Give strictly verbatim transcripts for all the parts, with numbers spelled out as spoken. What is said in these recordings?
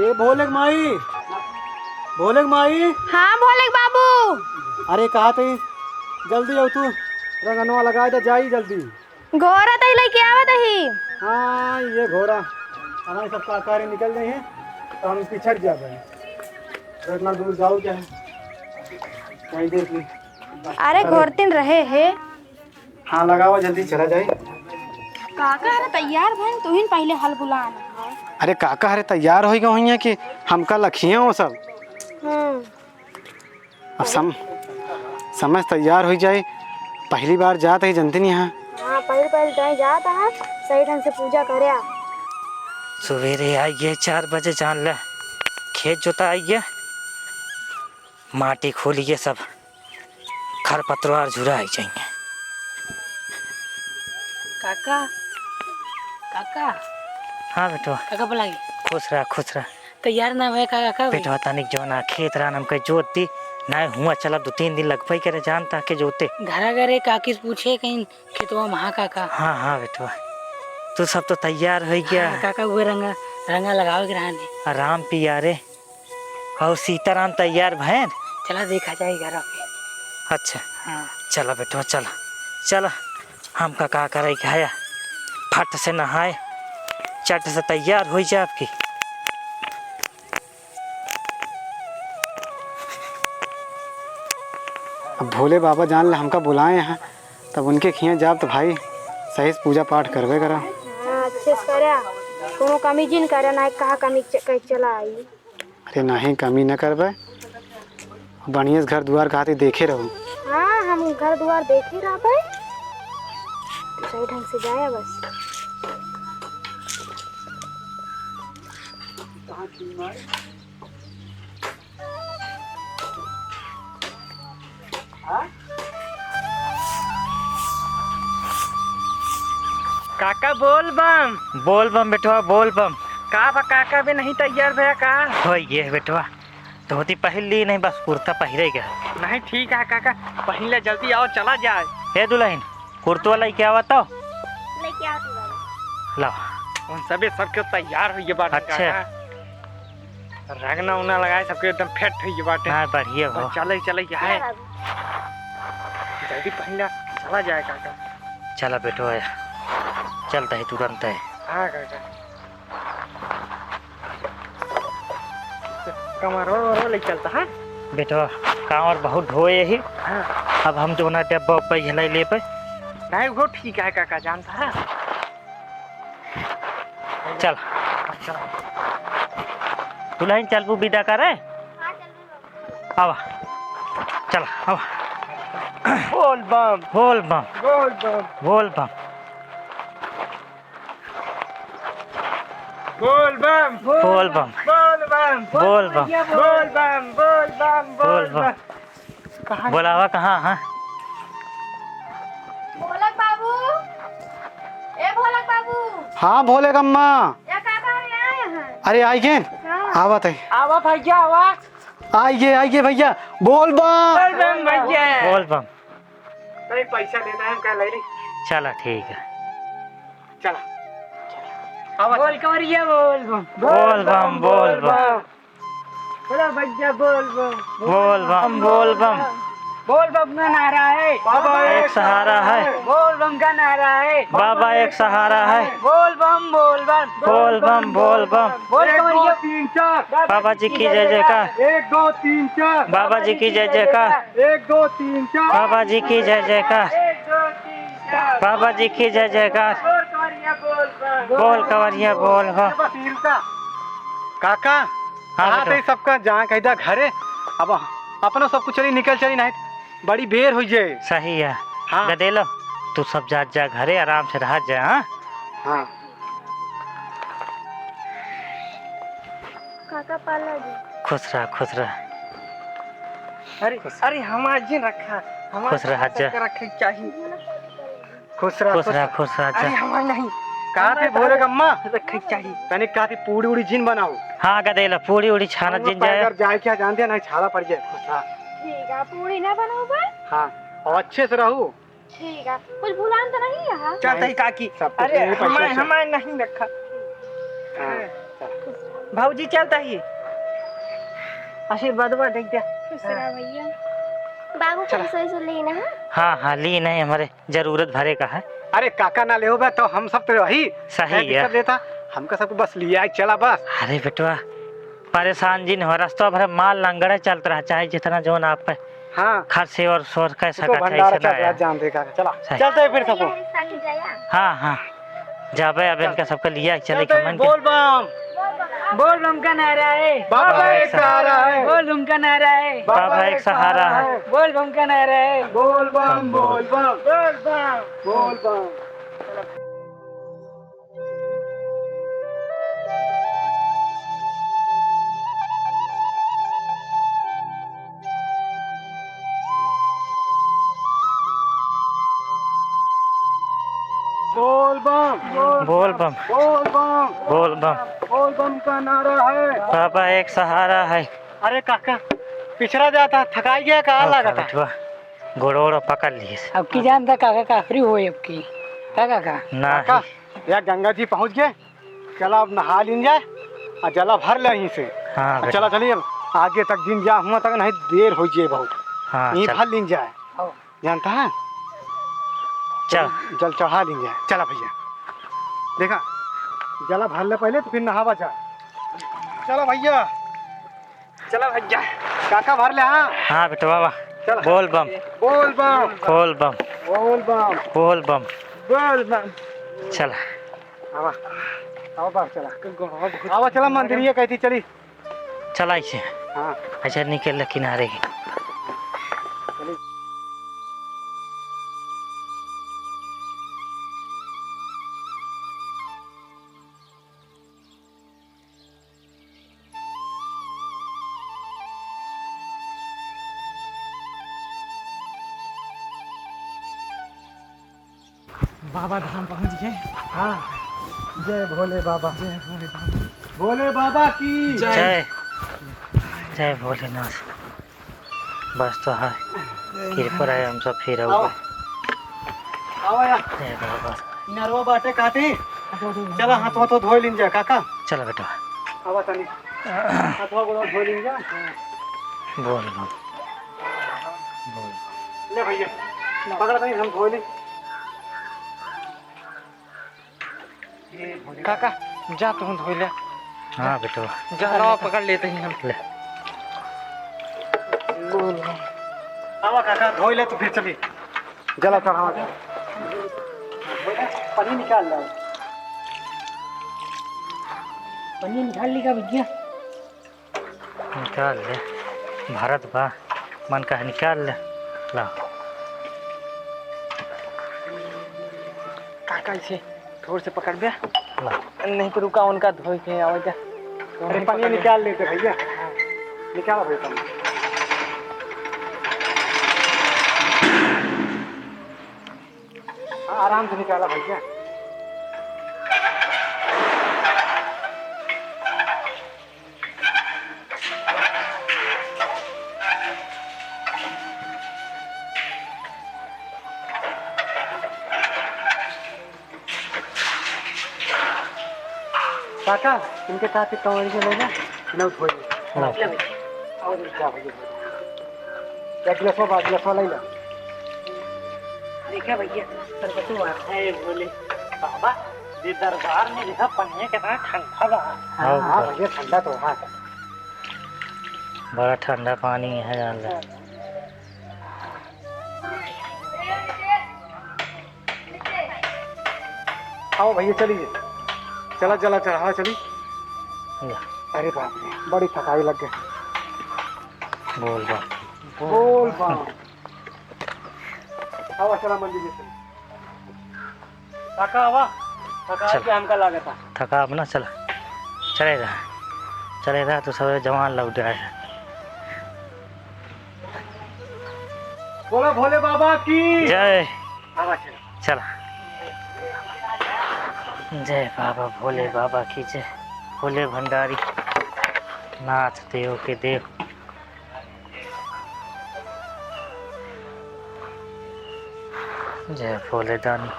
ए भोले के माई, भोले के माई। हाँ भोले के बाबू। अरे कहा तई, जल्दी आओ तू, रंगनवा लगाए दे जाई जल्दी। घोरा तई लेके आवत ही। हाँ ये घोरा, हमारे सब का कार्य निकल गए हैं तो हम पिछड़ जाबे। तो इतना दूर जाओ क्या है, वहीं देख ली। अरे घोरतिन रहे है। हाँ लगावा जल्दी चला जाए। काका अरे तैयार भइन, तुहिन पहिले हल बुलान। अरे काका अरे तैयार होई गए होइया कि हमका लखिए हो सब। हम्म। अब सम, समय से तैयार होई जाए। पहली बार जात है जनती नहीं है। हाँ पहले पहले जाए जात है, सही ढंग से पूजा करे। सुबेरे आइए चार बजे जान ले, खेत जोता आइए, माटी खोलिए सब। खरपतवार झुरा आई जाइए। काका, काका। हाँ बेटवा। काका बुलाई। खुश रहा, खुश रहा। तैयार ना भए का काका अभी? बेटवा तनिक जौन आ खेत रहन हमके जोत दी, ना हुआ चला दो तीन दिन लगबे करे जान ताके जोते। घरा घरे काकी से पूछे कहीं खेतवा में हाँ काका। हाँ हाँ बेटवा, तू सब तो तैयार हो गया। हाँ, काका उहे रंगा, रंगा लगावे के रहन है। आराम पिया रे। और सीताराम तैयार भएन? चला देखा जाए घर पे। अच्छा। हाँ। चला बेटवा, चला। चला, हमका का करे के है? फट से नहाए, चट से तैयार होई जाए आपकी। अब भोले बाबा जान ले हमका बुलाए हैं, तब उनके खियाँ जाब तो भाई सही से पूजा पाठ करबे करा। हाँ, अच्छे से करा, कोनो कमी जिन करा, ना कहा कमी च-, कहीं चला आई। अरे नाहीं, कमी न करबे, बढ़िया से घर दुआर खातिर देखे रहू। हाँ, हम घर दुआर देखे रहबे, सही ढंग से जाए बस। काका बोल बम। बोल बम बेटवा, बोल बम। का बा काका, बे नहीं तैयार भया का? होई गे बेटवा, धोती पहिर ली नहीं, बस कुर्ता पहिरे के है। नहीं ठीक है काका, पहिर ले जल्दी आओ चला जाए। हे दुलहिन, कुर्तवा लइके आवा तो। लइके आवत ही बाबा। लाओ। उन सबे सबके तैयार होइए बाटे अच्छा। काका। रंगना उंगना लगाए सबके एकदम फिट होइए बाटे। हाँ, बढ़िया हो। चले, चले के है। हाँ बाबू। जल्दी पहिला चला जाए काका। चला बेटो आया। चलता है तुरंत है। हाँ काका। कमरवा वमरवा ले चलता है। बेटवा, कांवर बहुत ढोए ही। हाँ। अब हम जो ना डब्बा उब्बा ये ले लेबे। नहीं, वो ठीक है काका, जानता है। चल। दुलहिन चलबू बिदा करे? आवा। चल, आवा। बोल बम। बोल बम। बोल बम। बोल बम। बोल बम। बोल बम। बोल बम। बोल बम। बोल बम। बोल बम। बोल बम। बोल बम। कहाँ बोलावा कहाँ, हाँ? भोलक बाबू, ए भोलक बाबू। हाँ भोले अम्मा। या का बात है, आए हैं? अरे आई गेन। हाँ। आवत है। आवा भैया आवा। आई गे, आई गे भैया। बोल बम। बोल बम भैया। बोल बम। नहीं पैसा लेना है, हम कह ले रही। चला ठीक है। चला। आवा, बोल चला। कंवरिया बोल बम। बोल बम, बोल बम। बोला भैया बोल बम। बोल बम, बोल बम। बोल बम का नारा है। बाबा एक सहारा है। बोल बम का नारा है। बाबा एक सहारा है। बोल बम, बोल बम। बोल बम, बोल बम। बोल एक, दो, कंवरिया। तीन, चार। बाबा जी की जय जयकार। एक, दो, तीन, चार। बाबा जी की जय जयकार। एक, दो, तीन, चार। बाबा जी की जय जयकार। एक, दो, तीन, चार। बाबा जी की जय जयकार। बोल कंवरिया बोल बम। बोल कंवरिया बोल बम। बस इनका। काका, हाँ, कहा बेटवा। थे सबका जहाँ कह दिया घरे, अब अपनो सब कुछ चली निकल चली नहीं, बड़ी बेर हुई जे। सही है। हाँ। गदेलो, तू सब जा, जा घरे आराम से रह जा, हाँ? हाँ। काका पाला जी। खुश रह, खुश रह। अरे, खुश। अरे, हमार जिन रखा, हमार खुश रह, जा। सबके रखे के चाही। खुश रह, खुश खुश रह, रह। खुश रह, जा। अरे, हमार नहीं। कहा थे हमार भोरे तो अम्मा? रखे के चाही। तने कहा थे पूड़ी उड़ी जिन बनाओ। हाँ, गदेला, पूड़ी उड़ी छाना हम लोग जिन जाए। पैदल जाए क्या जानते हैं, नहीं छाला पड़ जाए। खुश रह। ठीक है, पूड़ी ना बनाओ बे? हाँ, और अच्छे से रहू। ठीक है, कुछ भुलान तो नहीं है? चल, नहीं, तई काकी। सब कुछ अरे, यहीं पर हमार, से। हमार नहीं रखा। हाँ। भौजी चलता ही। आशीर्वाद बा, देख दे। खुश रहा भैया। बाबू चला। पैसा वैसा लेना है? हाँ, हाँ, ली नहीं, हमारे जरूरत भरे का है। अरे काका ना लेहो बे, तो हम सब तो वही सही काहे है। दिक्कत लेता, हमका सबको बस लिया चला बस। अरे बेटवा, परेशान जिन हो, रस्ता भर माल लंगड़े चलत रहा, चाहे जितना जोन आप पे हाँ। खर्चे और शोर कह तो सकत है, भंडारा ऐसे ना चल रहा है। जान दे का, चला। सही। चलते हैं फिर सबको। हाँ, हाँ। जाबे अब इनका सबके लिया चले चलते हैं, कमन के। बोल बम। बोल बम का नारा है। बाबा एक सहारा है। बोल बम का नारा है। बाबा एक सहारा है। बोल बम का नारा है। बोल बम, बोल बम। बोल बम। बोल बम। बोल बम, बोल बम। बोल बम। बोल बम। बोल बम का नारा है। बाबा एक सहारा है। अरे काका, पिछड़ा जाता, थकाई गया, का लागत है? बेटवा, गोड़ ओड़ पकड़ लिहिस। अब की जानता काका का आखिरी होए अब की। का काका? ना काका, ही। या गंगा जी पहुँच गए, चला अब नहा लीन जाए, आ जला भर ले यहीं से। हाँ, आ बेटा। चला चली अब, आगे तक दिन जा हुआ तक नहीं देर हो जाए बहुत। हाँ, यहीं चल। भर लीन जाए। हाँ। जानता है? चल। जल चढ़ा लीन जाए। चला भैया, देखा, जला भर ले पहले तो फिर नहावा जा। चला भैया। चला भैया, काका भर ले, हाँ? हाँ बेटवा, वाह। चल। बोल बम। बोल बम। बोल बम। बोल बम। बोल बम। बोल बम। चला। आवा, आवा बाहर चला। आवा चला मंदिरिया कहती चली। चला ऐसे। हाँ। अच्छा निकल ले किनारे की। चली। बाबा धाम पहुँच गए। हाँ, जय भोले बाबा। जय भोले बाबा। भोले बाबा की जय। जय। जय भोलेनाथ। बस तो है, कृपा रहे, हम सब फिर आओ। आओगे। आओ यार। ए बाबा। नरवा बाटे काटी। चला, हाथ वाथ धोई लीन जा, काका। चला बेटा। आवा तनी। हाथ गोड़ धोई लीन जा। बोल बम। बोल। ले भैया, पकड़ तनी, हम धोई ली। काका, जा तू धोई ले। हाँ बेटवा। जा, लावा, पकड़ लेते हैं हम। ले। आवा काका, धोई ले तो फिर चली। जला चढ़ावा जा। पन्नी निकाल ले। पन्नी निकाल ली का भैया? निकाल ले, भरत बा, मन कहे निकाल ले, ला। काका, इसे थोड़ से पकड़ बे। ला। नहीं तो रुका, उनका धोई के आवे जा। अरे, पनिया निकाल लेते भैया, निकाल भैया पनिया। हाँ, आराम से निकाला भैया। काका, इनके साथ एक कंवरिया ले जा, ना उठोइए। हाँ। ले भैया। आओ, जा भैया। या गिलासवा बा, गिलासवा ले ला। देखा भैया, शरबतो आ। हे भोले बाबा, ये दरबार में देखा पनिया कितना ठंडा बा। हाँ, हाँ, हाँ। भैया, ठंडा तो है। बड़ा ठंडा पानी है, जान ले। आओ भैया, चलिए, चला, चला, चढ़ावा चली। ले। अरे बाप रे, बड़ी थकाई लग गई। बोल बा। बोल बा। आवा, चला मंदिर में चली। काका, आवा। थका चल। के हमका लागता। थका अपना, चला। चले रहा। चले रहा तो सब जवान लौट आए हैं। बोला भोले बाबा की। जय। आवा, चला। चला। जय बाबा भोले बाबा की जय। भोले भंडारी नाथ देव के देव। जय भोले दानी।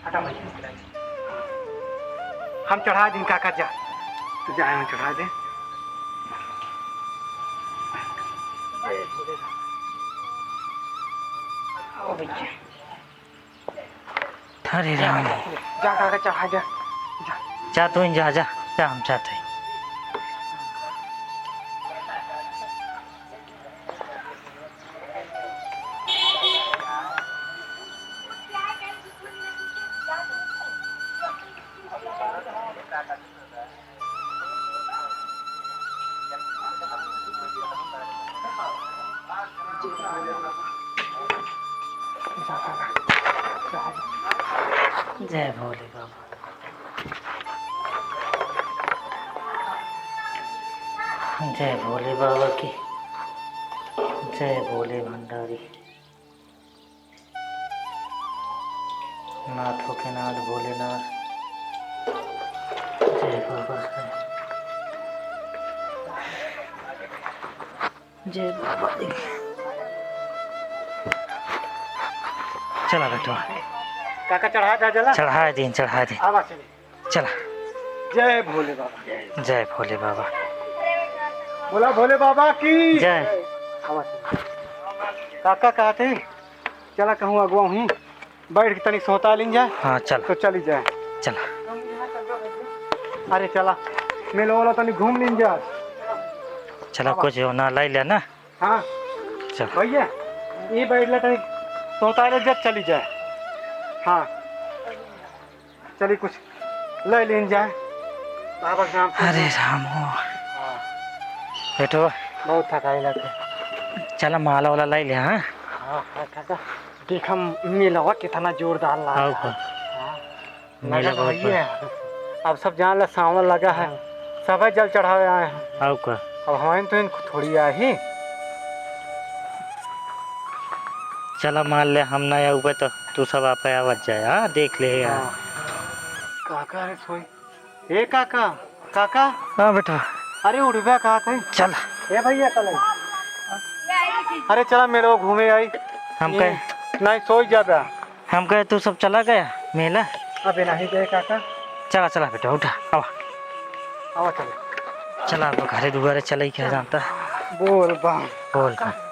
हटा भाई। हम चढ़ा दिन काका, जा। तू जा, हम चढ़ा दे। आओ भैया। अरे राम। जा काका, चढ़ा जा। जा। जा तू ही जा, जा। जा, हम जाते हैं। जय भोले बाबा। जय भोले बाबा की। जय भोले भंडारी। नाथों के नाथ भोलेनाथ। जय बाबा। जय बाबा। चला बेटवा। काका चढ़ा दे, चला। चढ़ाए दिन, चढ़ाए दिन। आवा चली। चला। जय भोले बाबा। जय भोले बाबा। बोला भोले बाबा की। जय। आवा चली। काका कहते, चला कहूँ अगुआ हुई, बैठ के तनी सोता लीन जाए। हाँ, चल। तो चली जाए। चल। अरे चला, मेलो वाला तनी घूम लीन जाए। चला, अब कुछ हो ना, लाई ले ना। हाँ। चल। भैया, ये बैठ ले तनी सोता ले जब चली जाए। हाँ। चली कुछ लै लीन जाए। बाबा के नाम से। अरे राम हो। हाँ। बेटो। बहुत थकाई लगे। चला माला वाला लै ले, हाँ? हाँ, हाँ, काका। देख हम मेलवा कितना जोरदार लगा है। का? हाँ। मेला लगा बहुत है। अब सब जान ला सावन लगा है। हाँ। सबै जल चढ़ावे आए हैं। का? अब हमारे तो इनको थोड़ी आई। चला मान ले हम ना आउबे तो तू सब आपे आवत जाए, हाँ, देख ले यार। हाँ। काका रे सोई। ए काका, काका। हाँ बेटा। अरे उठबे कहा थे। चल। ए भैया चल। अरे चला मेरे को घूमे आई। हम ए, कहे नहीं सोई जाबे। हम कहे तू सब चला गया मेला। अबे नहीं गए काका। चला चला बेटा उठा। आवा। आवा चला। चला अब घरे दुआरे चले क्या जानता। बोल बा। बोल बा।